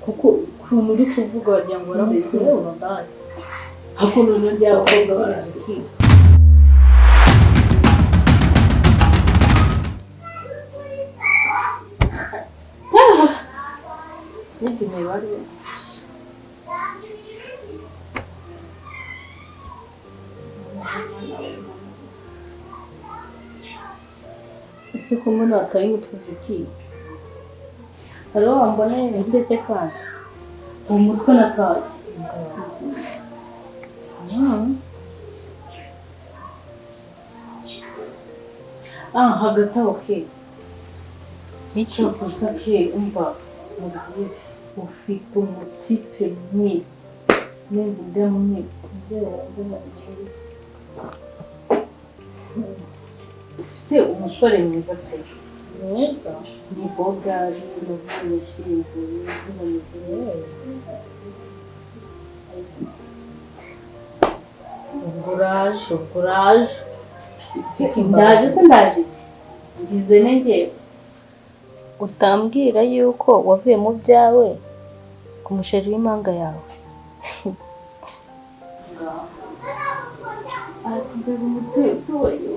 Kuko ukuntu uri kuvuga wagira ngo waramukunze wabaye. Hakuno n'undi abakobwa barazi. N'ibyo imibare. Ese ko mbona wataye umutwe Vicky? Hari uwo wamboneye Ndetse kandi uwo mutwe nataye. Ah, hagati aho ke. Iki? Gusa ke umva mubwire ufite umutipe mwe nimvuga mwe ufite umusore mwiza pe. Mwiza? Ni bogari n'ubwishingizi bumeze neza. Ubwo uraje ubwo uraje. Ndaje se ndaje iki? Ngize nenge Utambwira yuko wavuye mu byawe ku musheri w'impanga yawe. Mbega umuteto wayo.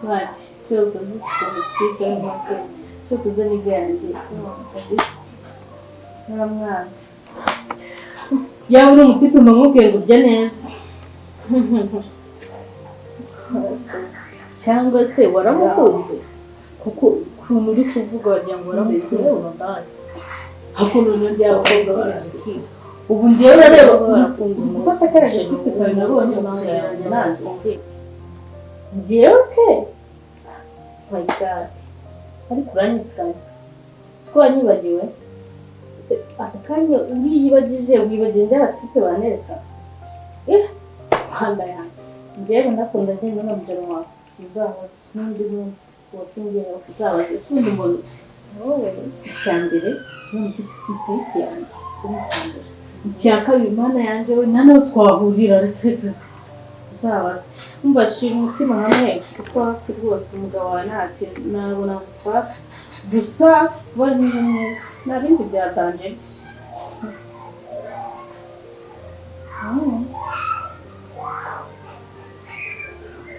Bati cyokoze ufite umutipe w'impanga cyokoze nibwo yanjye kabisa. Nta mwana. Yaba uri umutipe mba nkubwiye ngo urya neza. Cyangwa se waramukunze? Kuko ukuntu uri kuvuga wagira ngo waramukunze wabaye. Hakuno n'undi abakobwa barazi. Ubu njyewe urareba kuko atakaraje tipe kawe nabonye ukagereranya nanjye. Njyewe ke? My God. Ariko uranyitiranya. Siko wanyibagiwe? Se aka kanya uriyibagije wibagiwe njye abatipe banereka. Eh, Mana yanjye. Njyewe ndakunda ngenda n'umugero wawe. Uzabaze n'undi munsi wose njyewe uzabaze ese ubundi mbona Wowe icya mbere n'umutipe si type yanjye. Icya kabiri Mana yanjye we nta naho twahurira reka uzabaze. Umva shira umutima hamwe kuko hafi rwose umugabo wawe nta kintu ntabwo nagutwara. Gusa kuba ari mwiza nta bindi byatanje bye.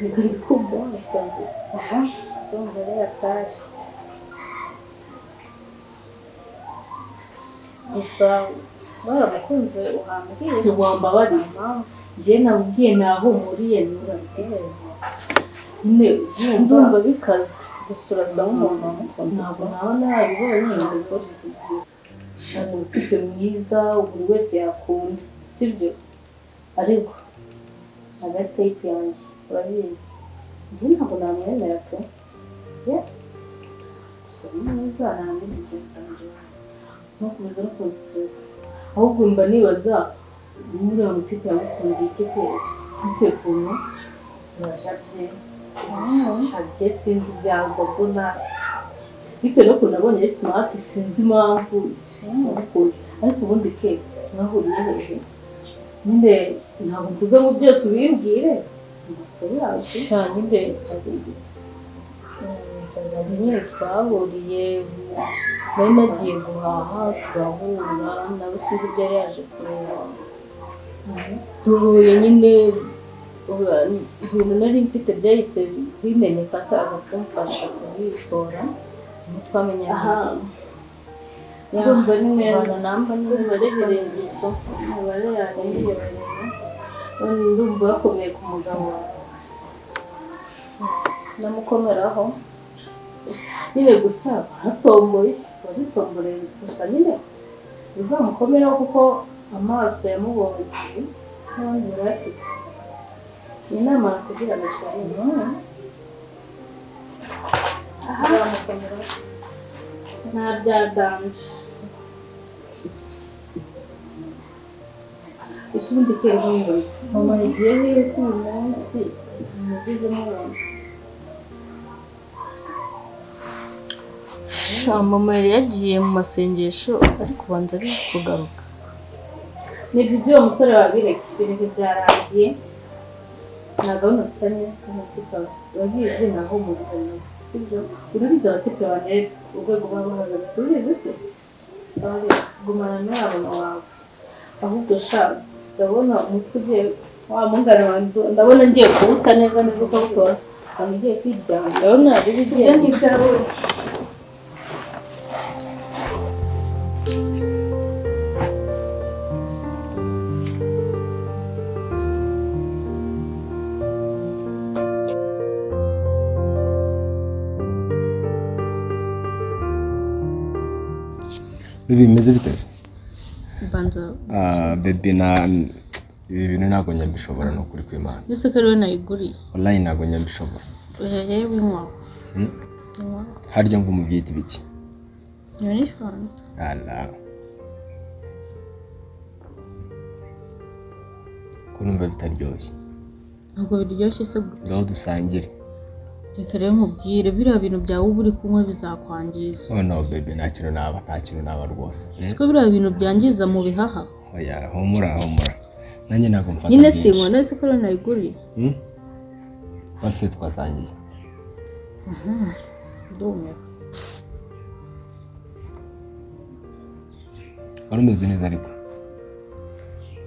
Reka ndikumva wasaze. Aha, ndumva ari ataje. Gusa Waramukunze uhambwiye. Si wambabariye njye nakubwiye naho mpuriye nturabitekereza. Nyine Ndumva bikaze. Gusa urasa nk'umuntu wamukunze. Ntabwo naba narabibonye ngo mbikore. Shaka umutipe mwiza buri wese yakunda, sibyo? Ariko hagati type yanjye urabizi. Njye ntabwo namwemera pe. Yeah. Gusa ni mwiza nta bindi byatanje. Ntukomeze no kunstress. Ahubwo mba nibaza muri uwo mutipe yamukundiye iki pe bitewe ukuntu wajabye shabye sinzi ibya mbona bitewe n'ukuntu nabonye ari smart sinzi impamvu yamukunze. Ariko ubundi ke mwahuriye hehe? Nyine ntabwo mvuze ngo byose ubimbwire amastori yawe. Sha nyine nyine twahuriye nari nagiye guhaha turahura nawe sinzi ibyo yari yaje kureba. Duhuye nyine ibintu nari mfite byahise bimeneka aza kumfasha kubitora twamenyanye. Ndumva ni neza. Namba Ndumva ari birebire. Imibare yanjye ni miremire. Ndumva bakomeye ku mugabo wawe. Namukomeraho. Nyine gusa baratomboye, baritomboreye gusa nyine uzamukomeraho kuko amaso yamubonye n'abandi barayafite. Ni inama nakugira gashari. Uzamukomeraho. Nta bya danje. Ese ubundi keza nkubaze Mama yagiye hehe ko uyu munsi mugezemo abantu? Sha mama yari yagiye mu masengesho ariko ubanza ari kugaruka. Nibyo iby'uwo musore wabireke ibintu byarangiye. Nta gahunda mfitanye n'umutipe wawe. Urabizi naho murira nawe sibyo? Urabizi abatipe bantereta urwego baba bahagaze si ubizi se? Sorry, gumana n'uriya mama wawe. Ahubwo sha, ndabona umutwe ugiye wa mungana wanjye, ndabona ngiye kuwuta neza neza uko bukora. Nkaba ngiye kwiryama. Ndabona ari bigiye. Ibyo ni ibyawe. Baby, bimeze biteze? Banza. Ah, baby, na ibi bintu ntabwo nyabishobora, ni ukuri kw'Imana. Ndetse ko ariwe nayiguriye. Wallahi ntabwo nyabishobora. Oya yewe, winywa. Harya ngo mubyita ibiki? Iyo ni fanta. Ala. Ko numva bitaryoshye. Ntabwo biryoshye se gute? Ngaho dusangire. Reka rero nkubwire, biriya bintu byawe uba uri kunywa bizakwangiza. Oh no baby, nta kintu naba, nta kintu naba rwose. Siko biriya bintu byangiza mu bihaha. Oya, humura humura. Nanjye ntabwo mfata Nyine byinshi. sinywa, none se ko ariwe nayiguriye? Hmm? Basi twasangiye. Ndumiwe. Wari umeze neza ariko.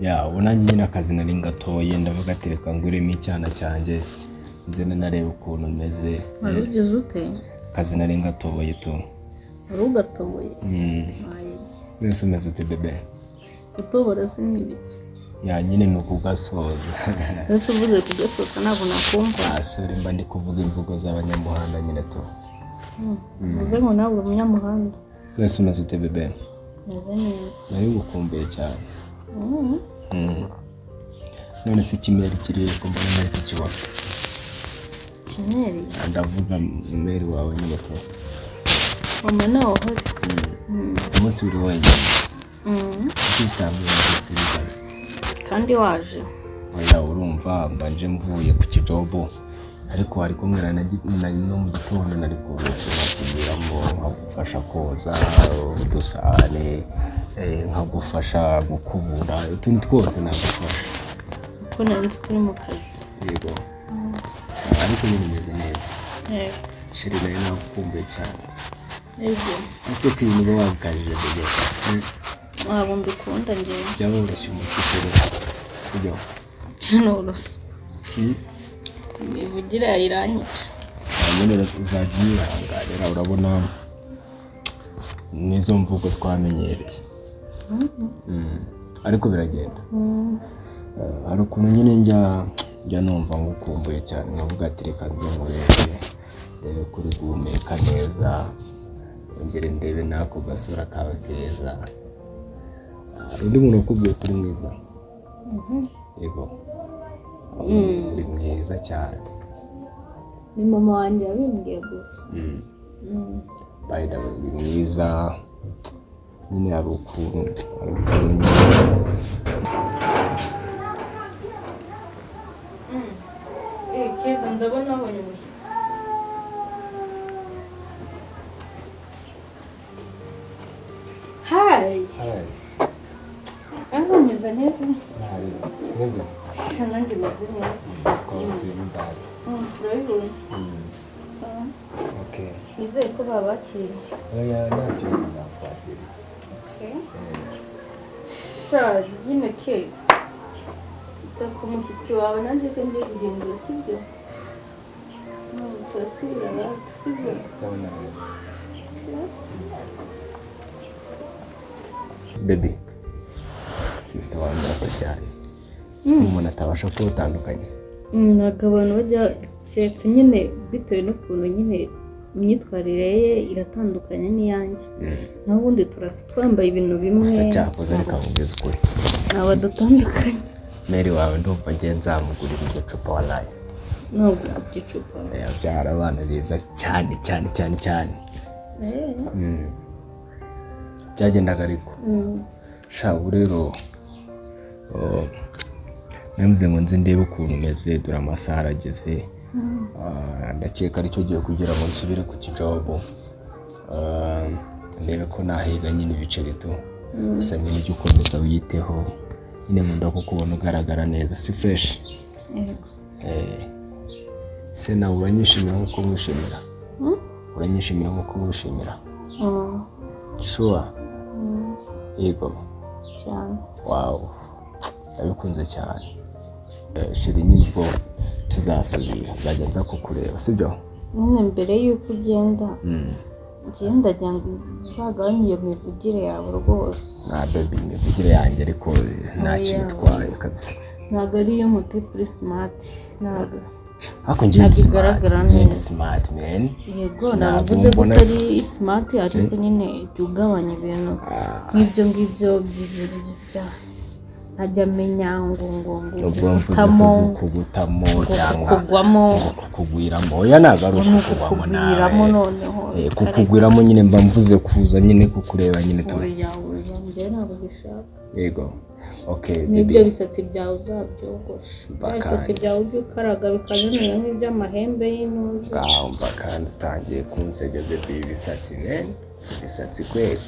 Ya, ubu nanjye nyine akazi nari ngatoye, ndavuga ati reka nguremo icyana cyanjye nze narebe ukuntu meze. Wari ugize ute? Akazi nari ngatoboye tu. Wari ugatoboye? Mm. Ayi. Wese umeze ute bebe? Gutobora se ni ibiki? Ya, nyine ni ukugasoza. Ese uvuze kugasoza ntabwo nakumva. Asore, mba ndi kuvuga imvugo z'abanyamuhanda nyine tu. Uvuze ngo nawe uri umunyamuhanda. Wese umeze ute bebe? Meze neza. Nari ngukumbuye cyane. Mm. Mm. None se ikimeri kiri ko mbona ntari kukibona? Kimeri. Ndavuga meri wawe nyine tu. Mama nawe uhari. Umunsi uri wenyine. Mm. Kwitabwaho kuri. Kandi waje. Oya, urumva mbanje mvuye ku kijobo, ariko wari kumwe na no mu gitondo nari kuviramo nkagufasha koza udusahane, nkagufasha gukubura utuntu twose nagufasha. Kuko nari nzi ko uri mu kazi. Yego, ariko nyine umeze neza. Yego. Chérie, nari nagukumbuye cyane. Yego. Ese ko ibintu uba wabikajije bebe? Ntabwo mbikunda njyewe. Byaba woroshye umutwe rero, sibyo? N'uburoso. Imivugire yawe iranyica. Nyine uzajya unyihanganira, urabona nizo mvugo twamenyereye. Ariko biragenda. Hari ukuntu nyine njya numva ngukumbuye cyane, nkavuga ati reka nze nkurebe, ndebe ko uri guhumeka neza, ngere ndebe n'ako gasura kawe keza. Hari undi muntu ukubwiye ko uri mwiza? Yego, uri mwiza cyane. Ni mama wanjye yabimbwiye gusa. By the way, uri mwiza nyine, hari ukuntu nyine. Keza, ndabona wabonye umushyitsi. Hi. Ah, umeze neza? Sha, nanjye meze neza. Turabibona. Sawa. Nizere ko babakiriye. Oya, ntacyo nakwakiriye. Okay. Sha, nyine ke ita ku mushyitsi wawe, nanjye ko ngiye guhindura, sibyo? Turasubira rata, sibyo? Sawa nawe. Baby, sister wawe murasa cyane. Siko umuntu atabasha kuwutandukanya. Ntabwo abantu bajya, keretse nyine bitewe n'ukuntu nyine imyitwarire ye iratandukanye n'iyanjye, naho ubundi turasa, twambaye ibintu bimwe. Gusa cyakoze reka nkubwize ukuri. Ntabwo dutandukanye. Mary wawe ndumva ngiye nzamugurira iryo cupa wallahi. Ntabwo icupa. Yabyara abana beza cyane cyane cyane cyane. Byagendaga ariko. Sha, ubu rero, oh, navuze ngo nze ndebe ukuntu umeze, dore amasaha arageze. Ah, ndakeka aricyo gihe kugira ngo nsubire ku kijobo. Ah, ndebe ko nahiga nyine ibiceri tu. Gusa nyine ujye ukomeza wiyiteho, nyine nkunda ko kubona ugaragara neza, si fresh? Yego. Eh, se nawe uranyishimira nk'uko mwishimira? Uranyishimira nk'uko mwishimira? Sure? Yego. Cyane. Wow, ndabikunze cyane. Chérie, nyine ubwo tuzasubira, nzajya nza kukureba, sibyo? Nyine mbere y'uko ugenda, ngiye ndagira ngo uzagabanye iyo mivugire yawe rwose. Na baby, imivugire yanjye ariko nta kintu itwaye kabisa. Ntabwo ari iy'umutipe uri smart, ntabwo. Ariko njye ndi Ntabwo smart. igaragara Njye ndi neza. smart, man. Yego. Ntabwo Navuze ko mbona utari smart, ariko nyine jya ugabanya ibintu nk'ibyo ngibyo bya ntajya amenya ngo Ubwo mvuze kugutamo, kugutamo ngo cyangwa kukugwamo. ngo kukugwiramo? Oya, ntabwo ari Ngo ni ukukugwamo ukukugwiramo nawe. Noneho. Kukugwiramo nyine mba mvuze kuza nyine kukureba nyine tu. Oya, oya, njyewe ntabwo bishaka. Yego, okay. N'ibyo Baby. bisatsi byawe uzabyogoshe. Bya Bakandi. bisatsi byawe ujye ukaraga bikaza bimeze nk'iby'amahembe y'intuza. Ngaho mva kandi utangiye kunsebya, baby. Ibisatsi, man, ibisatsi kweli.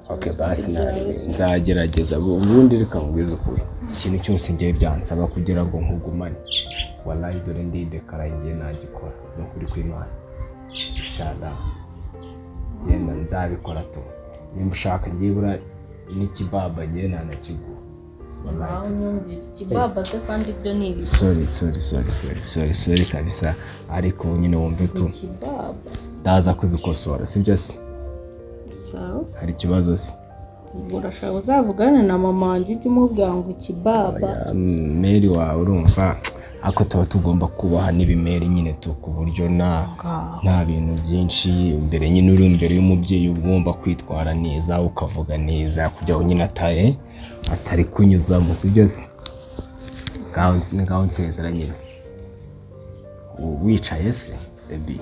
Okay, basi nabi nzagerageza. Ubundi reka nkubwize ukuri, ikintu cyose ngiye byansaba kugira ngo nkugumane, wallahi dore ndidekara, ngiye nagikora, ni ukuri kw'Imana, inshallah genda nzabikora tu. Nimba ushaka ngiye bura n'ikibaba ngiye nanakigura, wallahi. Nawe unyumvira ikibaba se kandi ibyo ni ibiki? Sorry, sorry, sorry, sorry, sorry, sorry kabisa, ariko nyine wumve tu. Ikibaba. Ndaza kubikosora, sibyo se? Sawa. Hari ikibazo se? Ubwo urashaka uzavugane na mama wanjye, ujye umubwira ngo ikibaba. Oya, meri wawe urumva ako tuba tugomba kubaha n'ibimeri nyine tu, ku buryo nta Ngaho. nta bintu byinshi imbere nyine. Uri imbere y'umubyeyi uba ugomba kwitwara neza, ukavuga neza kugira ngo nyine ataye atari kunyuzamo, sibyo se? Ngaho nsezera nyine. Wicaye se, baby?